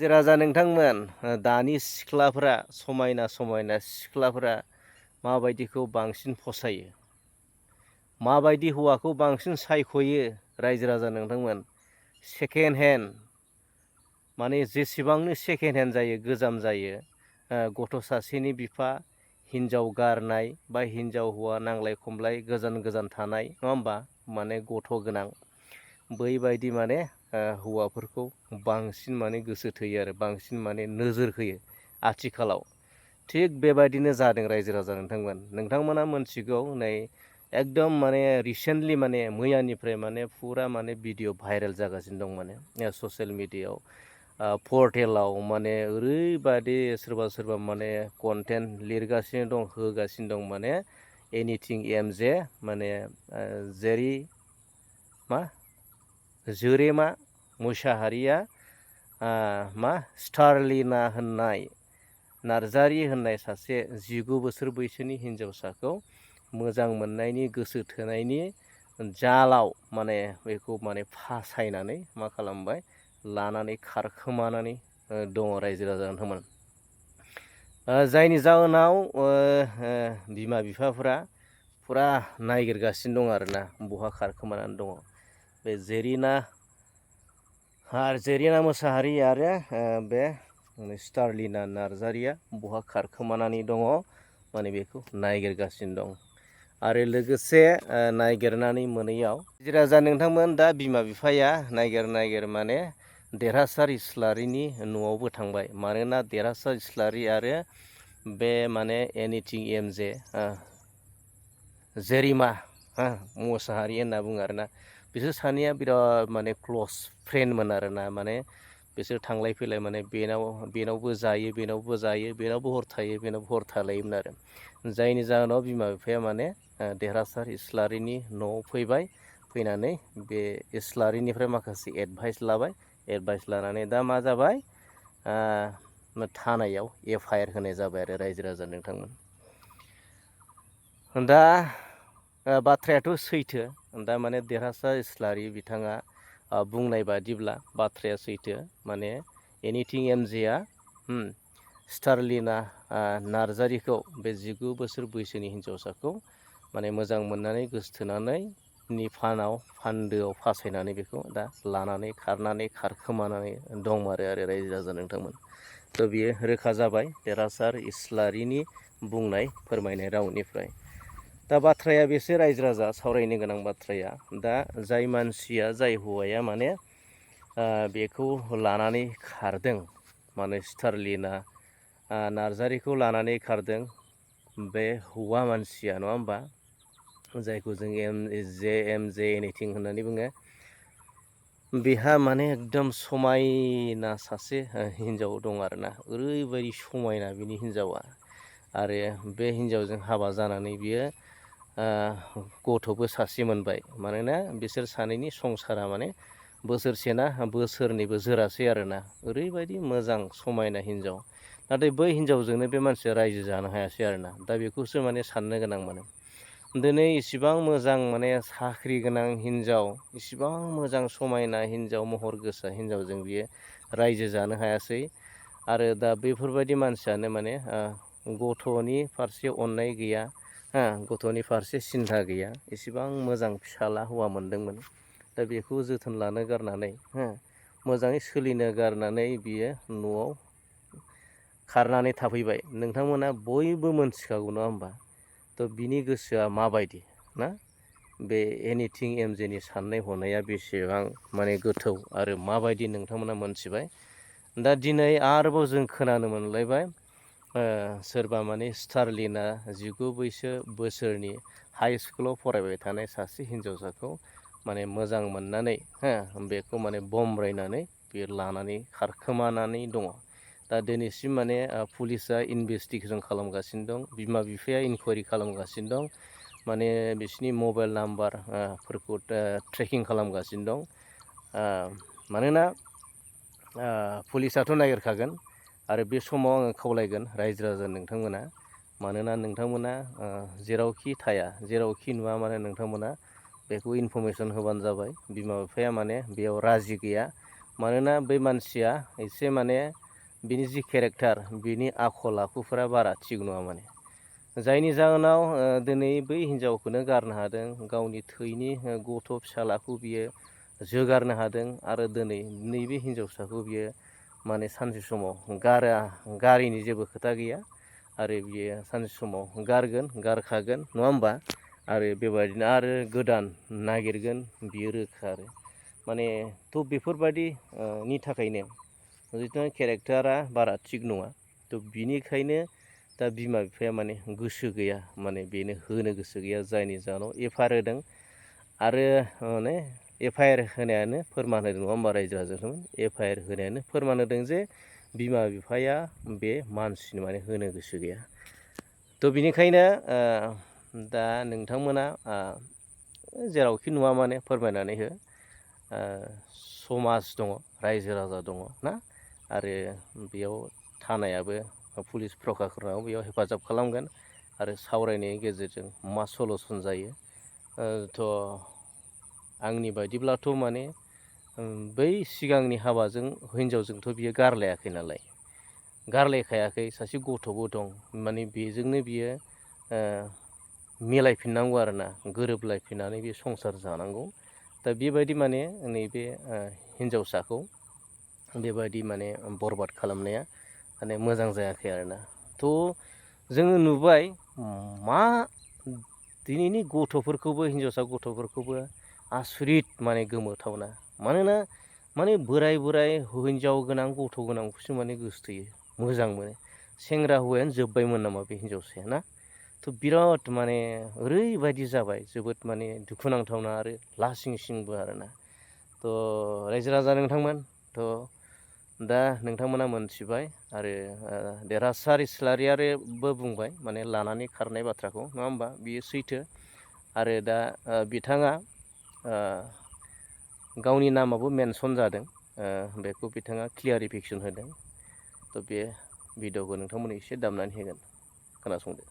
रायजो राजा नोंथांमोन दानि सिख्लाफोरा समायना समायना सिख्लाफोरा माबायदिखौ बांसिन फसायो माबायदि हौवाखौ बांसिन सायख'यो रायजो राजा नोंथांमोन सेकेन्ड हेन्ड माने जेसेबांनो सेकेन्ड हेन्ड जायो गोजाम जायो गथ' सासेनि बिफा हिन्जाव गारनाय बा हिन्जाव हौवा नांलाय खमलाय गोजान गोजान थानाय नङा होमबा माने गथ' गोनां बैबायदि माने हौवाफोरखौ बांसिन माने गोसो थोयो आरो बांसिन माने नोजोर होयो आथिखालाव थिग बेबायदिनो जादों रायजो राजा नोंथांमोना मोनथिगौ नै एकदम माने रिसेन्टलि माने मैयानिफ्राय माने फुरा माने भिडिअ भाइरेल जागासिनो दं माने ससियेल मिडियायाव पर्टेलाव माने ओरैबायदि सोरबा माने कन्टेन्ट लिरगासिनो दं होगासिनो दं माने एनिथिं एम जे माने जोरेमा मुसाहारिया स्टारलिना होननाय नार्जारि होननाय सासे 19 बोसोर बैसोनि हिन्जावसाखौ मोजां मोननायनि गोसो थोनायनि जालाव माने बेखौ माने फासायनानै मा खालामबाय लानानै खारखोमानानै दङ रायजो राजा नोंथांमोन जायनि जाहोनाव बिमा बिफाफोरा फुरा नायगिरगासिनो दं आरोना बहा खारखोमानानै दङ बे जेरिना मुसाहारि आरो बे स्टारलिना नार्जारिया बहा खारखोमानानै दङ माने बेखौ नायगिरगासिनो दं आरो लोगोसे नायगिरनानै मोनैयाव रायजो राजा नोंथांमोन दा बिमा बिफाया नायगिर माने देरहासार इस्लारिनि न'आवबो थांबाय मानोना देरहासार इस्लारि आरो बे माने एनिथिं एम जे जेरिमा मुसाहारि होनना बुङो आरोना बिसोर सानैया बिराद माने क्लस फ्रेन्डमोन आरोना माने बिसोर थांलाय फैलाय माने बेनावबो जायो बेनावबो हर थायो बेनावबो हर थालायोमोन आरो जायनि जाहोनाव बिमा बिफाया माने देरहासार इस्लारिनि न'आव फैनानै बे इस्लारिनिफ्राय माखासे एडभाइस लानानै दा मा जाबाय थानायाव FIR होनाय जाबाय आरो रायजो राजा नोंथांमोन दा बाथ्रायाथ' सैथो दा माने देरहासार इस्लारि बिथाङा बुंनाय बादिब्ला बाथ्राया सैथो माने एनिथिं एम जेआ स्टारलिना नार्जारिखौ बे 19 बोसोर बैसोनि हिन्जावसाखौ माने मोजां मोननानै गोसोथोनानै फान्दोआव फासायनानै बेखौ दा लानानै खारखोमानानै दंमारो आरो रायजो राजा नोंथांमोन थ' बियो रोखा जाबाय देरहासार इस्लारिनि बुंनाय फोरमायनाय रावनिफ्राय दा बाथ्राया बेसो रायजो राजा सावरायनो गोनां बाथ्राया दा जाय मानसिया जाय हौवाया माने बेखौ लानानै खारदों माने स्टारलिना नार्जारिखौ लानानै खारदों बे हौवा मानसिया नङा होमबा जायखौ जों एम जे एनिथिं होननानै बुङो बेहा माने एकदम समायना सासे हिन्जाव दं आरोना ओरैबायदि समायना बिनि हिन्जावा आरो बे हिन्जावजों हाबा जानानै बियो गथ'बो सासे मोनबाय मानोना बिसोर सानैनि संसारा माने बोसोरसेना बोसोरनैबो जोरासै आरोना ओरैबायदि मोजां समायना हिन्जाव नाथाय बै हिन्जावजोंनो बे मानसिया रायजो जानो हायासै आरोना दा बेखौसो माने साननो गोनां मोनो दिनै इसिबां मोजां माने साख्रि गोनां हिन्जाव इसिबां मोजां समायना हिन्जाव महर गोसा हिन्जावजों बियो रायजो जानो हायासै आरो दा बेफोरबायदि मानसियानो माने गथ'नि फारसे अननाय गैया गथ'नि फारसे सिन्था गैया इसिबां मोजां फिसाला हौवा मोनदोंमोन दा बेखौ जोथोन लानो गारनानै मोजाङै सोलिनो गारनानै बियो न'आव खारनानै थाफैबाय नोंथांमोना बयबो मोनथिखागौ नङा होमबा थ' बिनि गोसोआ माबायदि ना बे एनिथिं एम जेनि साननाय हनाया बेसेबां माने गोथौ आरो माबायदि नोंथांमोना मोनथिबाय दा दिनै आरोबाव जों खोनानो मोनलायबाय सोरबा माने स्टारलिना 19 बोसोरनि हाइ स्कुलाव फरायबाय थानाय सासे हिन्जावसाखौ माने मोजां मोननानै बेखौ माने बमब्रायनानै बे लानानै खारखोमानानै दङ दा दिनैसिम माने पुलिसा इनभेस्टिगेसन खालामगासिनो दं बिमा बिफाया इनकुवारि खालामगासिनो दं माने बिसिनि मबाइल नाम्बारफोरखौ ट्रेकिं खालामगासिनो दं मानोना पुलिसाथ' नागिरखागोन आरो बे समाव आङो खावलायगोन रायजो राजा नोंथांमोना मानोना नोंथांमोना जेरावखि थाया जेरावखि नुवा माने नोंथांमोना बेखौ इनफरमेसन होबानो जाबाय बिमा बिफाया माने बेयाव राजि गैया मानोना बै मानसिया एसे माने बिनि जि केरेक्टार बिनि आखल आखुफोरा बारा थिग नङा माने, जायनि जाहोनाव दिनै बै हिन्जावखौनो गारनो हादों, गावनि थैनि गथ' फिसालाखौ बियो जोगारनो हादों, आरो दिनै नैबे हिन्जावसाखौ बियो माने सानसे समाव गारिनि जेबो खोथा गैया, आरो बियो सानसे समाव गारखागोन नङा होमबा, आरो बेबायदिनो आरो गोदान नागिरगोन बियो रोखा आरो माने थ' बेफोरबायदि नि थाखायनो जिथु केरेक्टारा बारा थिग नङा। थ' बिनिखायनो दा बिमा बिफाया माने गोसो गैया, माने बेनो होनो गोसो गैया, जायनि जाहोनाव एफआइआर होदों, आरो माने एफआइआर होनायानो फोरमान होदों नङा होमबा रायजो राजाखौ, एफआइआर होनायानो फोरमान होदों जे बिमा बिफाया बे मानसिनो माने होनो गोसो गैया। थ' बिनिखायनो दा नोंथांमोना जेरावखि नुवा माने फोरमायनानै हो, समाज दङ, रायजो राजा दङ ना, आरो बेयाव थानायाबो पुलिस प्रखाखनाव बेयाव हेफाजाब खालामगोन, आरो सावरायनायनि गेजेरजों मा सलुसन जायो। थ' आंनि बायदिब्लाथ' माने बै सिगांनि हाबाजों हिन्जावजोंथ' बियो गारलायखायाखै, सासे गथ'बो दं, माने बेजोंनो बियो मिलायफिननांगौ आरोना, गोरोबलायफिननानै बे संसार जानांगौ। दा बेबायदि माने नैबे हिन्जावसाखौ बेबायदि माने बरबाद खालामनाया माने मोजां जायाखै आरोना। थ' जोङो नुबाय मा दिनैनि गथ'फोरखौबो, हिन्जावसा गथ'फोरखौबो आसरित माने गोमोथावना, मानोना माने बोराय हिन्जाव गोनां गथ' गोनांखौसो माने गोसोथोयो, मोजां मोनो, सेंग्रा हौवायानो जोब्बायमोन नामा बे हिन्जावसाया ना। थ' बिराद माने ओरैबायदि जाबाय, जोबोद माने दुखुनांथावना आरो लासिंसिंबो आरोना। थ' रायजो राजा नोंथांमोन, थ' दा नोंथांमोना मोनथिबाय, आरो देरहासार इस्लारियाबो बुंबाय माने लानानै खारनाय बाथ्राखौ नङा होमबा, बियो सैथो। आरो दा बिथाङा गावनि नामाबो मेनसन जादों, बेखौ बिथाङा क्लियारिफिकेसन होदों। थ' बे भिडिअखौ नोंथांमोन एसे दामनानै होगोन, खोनासंदो।